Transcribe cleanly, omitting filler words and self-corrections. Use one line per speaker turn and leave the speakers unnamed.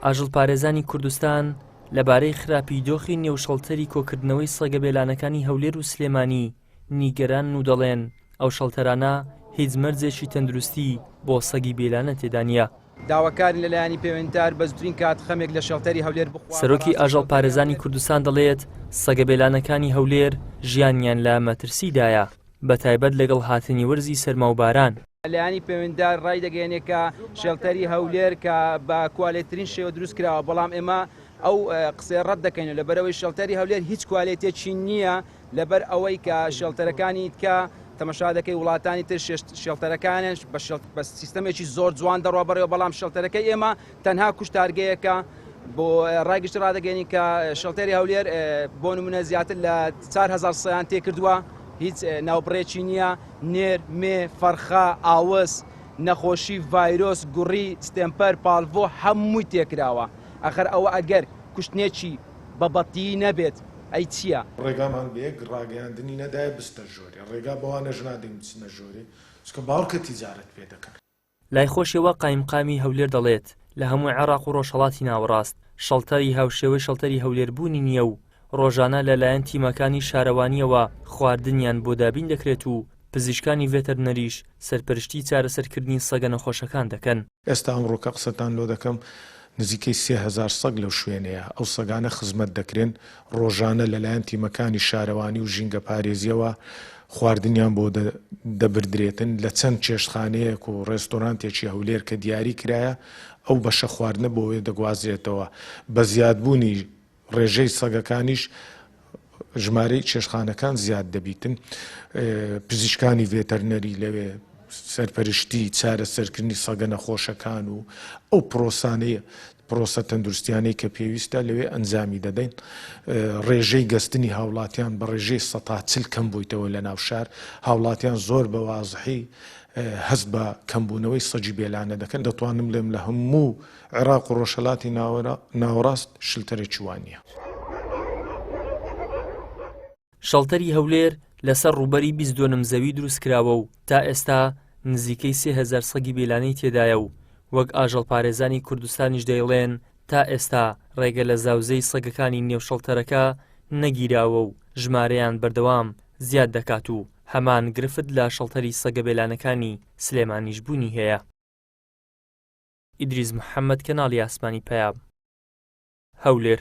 ئاژەڵپارێزانی کوردستان لەبارەی خراپی دۆخی نێو شەڵتەری کۆکردنەوەی سەگە بێلانەکانی هەولێر و سلێمانی نیگەرانن و دەڵێن، ئەو شەڵتەرانە هیچ مەرجێکی تەندروستی بۆ سەگی بێلانە تێدا نییە.
داواکارین لە لایەنی پەیوەندیدار بە زوترین کات خەمێک لە شێڵتەری هەولێر بخوا.
سەرۆکی ئاژەڵپارێزانی کوردستان دەڵێت، سەگە بێلانەکانی هەولێر ژیانیان لە مەترسیدایە، بەتایبەت لەگەڵ هاتنی وەرزی سەرما و باران.
لایەنی پەیوەندیدار ڕایدەگەیەنێ کە شێڵتەری هەولێر کە بە کوالێترین شێوە دروست کراوە، بەڵام ئێمە ئەو قسەیە ڕەت دەکەینەوە، لەبەرئەوەی شێڵتەری هەولێر هیچ کوالێتیەکی نییە، لەبەر ئەوەی کە شێڵتەرەکانی تکە تەمەشا دەکەی وڵاتانی تر شێڵتەرەکانیان بە سیستەمێکی زۆر جوان دەڕوا بەڕێوە بەڵام شێڵتەرەکەی ئێمە تەنها کوشتارگەیەکە بۆ ڕای گشتی ڕادەگەێنین کە شێڵتەری هەولێر بۆ نمونە زیاتر لە 4هزار سیان تێکردووە هیچ ناوبڕێکی نییە نێر مێ فەرخە ئاوس نەخۆشی ڤایرۆس گوڕی ستێمپەر پاڵڤۆ هەمووی تێکراوە ئەخەر ئەوە ئەگەر کوشتنێکی بە بەتیی نەبێت ئەی چییە؟
ڕێگامان بە یەک ڕاگەیاندنی نەدایە بچنە ژۆرێ، ڕێگا بەوانەش نادەین بچنە ژۆرێ، چونکە باوەڕکە تیجارەت پێ دەکەن.
لای خۆشیەوە قایمقامی هەولێر دەڵێت، لە هەموو عێراق و ڕۆژهەڵاتی ناوەڕاست شەڵتەری هاوشێوەی شەڵتەری هەولێر بوونی نییە و ڕۆژانە لەلایەن تیمەکانی شارەوانییەوە خواردنیان بۆ دابین دەکرێت و پزیشکانی ڤێتەرنەریش سەرپەرشتی چارەسەرکردنی سەگە نەخۆشەکان دەکەن.
ئێستا ئەمڕۆ کە قسەتان لۆ دەکەم نزیکەی 3000 سەگ لەو شوێنەیە، ئەو سەگانە خزمەت دەکرێن، ڕۆژانە لەلایەن تیمەکانی شارەوانی و ژینگەپارێزییەوە خواردنیان بۆ دەبردرێتن، لە چەند چێشتخانەیەک و ڕێستۆرانتێکی هەولێر کە دیاری کرایە ئەو بەشە خواردنە بۆ وێ دەگوازرێتەوە، بە زیادبوونی ڕێژەی سەگەکانیش ژمارەی چێشتخانەکان زیاد دەبیتن، پزیشکانی ڤێتەرنەری لەوێ سەرپەرشتی چارەسەرکردنی سەگە نەخۆشەکان و ئەو پرۆسانەی پرۆسە تەندروستیانەی کە پێویستە لەوێ ئەنجامی دەدەین. ڕێژەی گەستنی هاوڵاتیان بە ڕێژەی سەتا چل کەم بوویتەوە لە ناو شار، هاوڵاتیان زۆر بە وازحی هەست بە کەمبوونەوەی سەگی بێلانە دەکەن، دەتوانم بڵێم لە هەموو عێراق و ڕۆژهەلاتی ناوەڕاست شلتەرێکی وا نییە.
شەڵتەری هەولێر لەسەر ڕووبەری 20 دۆنم زەوی دروستکراوە و تا ئێستا نزیکەی 3000 سەگی بێلانەی تێدایە و وەک ئاژەڵپارێزانی کوردستانیش دەیڵێن تا ئێستا ڕێگە لە زاوزێی سەگەکانی نێو شەڵتەرەکە نەگیراوە و ژمارەیان بەردەوام زیاد دەکات و هەمان گرفت لە شەڵتەری سەگە بێلانەکانی سلێمانیش بوونی هەیە. ئیدریس محەمەد کەناڵی ئاسمانی پەیام، هەولێر.